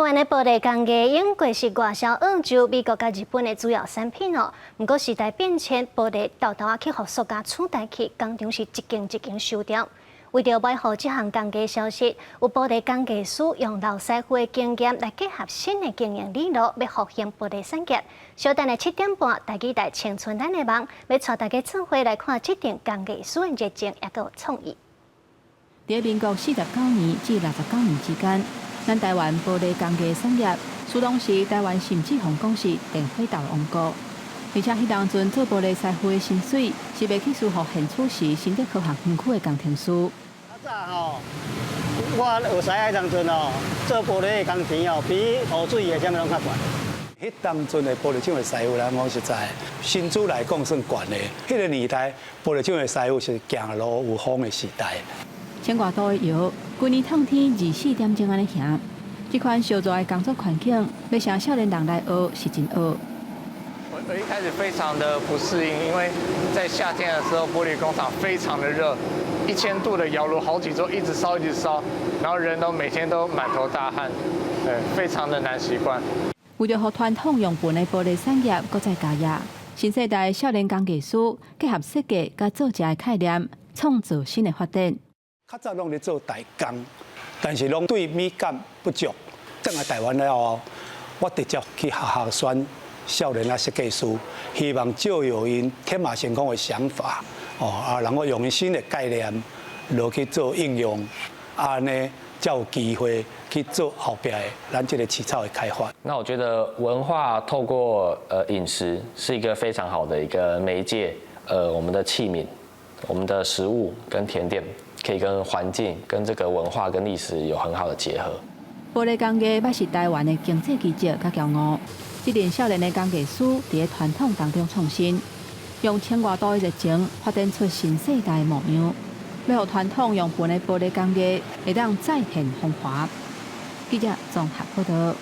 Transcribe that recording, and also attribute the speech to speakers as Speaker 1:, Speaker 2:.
Speaker 1: 灣的玻璃工藝永過是外銷澳洲、美國佮日本的主要產品哦。毋過時代變遷，玻璃沓沓仔去予塑膠取代去，工廠是一間一間收掉。為著袂予這項工藝消失，有玻璃工藝師用老師傅的經驗來結合新的經營理路，欲復興玻璃產業。小等下7點半，台語台青春咱的夢，欲帶大家做伙來看這陣工藝師的熱情，抑閣有創意。
Speaker 2: 佇民國49年至69年之間，咱台灣玻璃工藝產業，屬當時台灣甚至予人講是電火豆王國。而且彼當陣做玻璃師傅的薪水是袂去輸予現此時新竹科學園區的工程師。
Speaker 3: 較早吼，我學師仔當陣哦，做玻璃的工錢哦，比塗水的啥物攏較懸。
Speaker 4: 彼當陣的玻璃廠的師傅來講，實在薪資來講算懸的。彼個年代，玻璃廠的師傅是行路有風的時代。
Speaker 2: 千外度的窯，規年燙天24點鐘按呢行。這款燒熱的工作環境，欲請少年人來學是真學。
Speaker 5: 我一開始非常的不適應，因為在夏天的時候，玻璃工廠非常的熱，1000度的窯爐好幾座一直燒一直燒，然後人都每天都滿頭大汗，對，非常的難習慣。
Speaker 2: 為著予傳統用盤的玻璃產業閣再加熱，新世代少年工藝師結合設計佮做食的概念，創造新的發展。
Speaker 4: 較早攏咧做代工，但是攏對美感不足。轉來台灣了後，我直接去學校選少年仔設計師，希望借由𪜶天馬行空的想法，哦啊，然後用新的概念落去做應用，按呢才有機會去做後壁的咱這個市場的開發。
Speaker 6: 那我覺得文化透過飲食是一個非常好的一個媒介，我們的器皿、我們的食物跟甜點，可以跟環境、跟這個文化跟歷史有很好的結合。
Speaker 2: 玻璃工藝捌是台灣的經濟奇蹟佮驕傲。這陣少年的工藝師佇傳統當中創新，用千外度的熱情發展出新世代的模樣，欲予傳統用盤的玻璃工藝會當再現風華。記者綜合報導。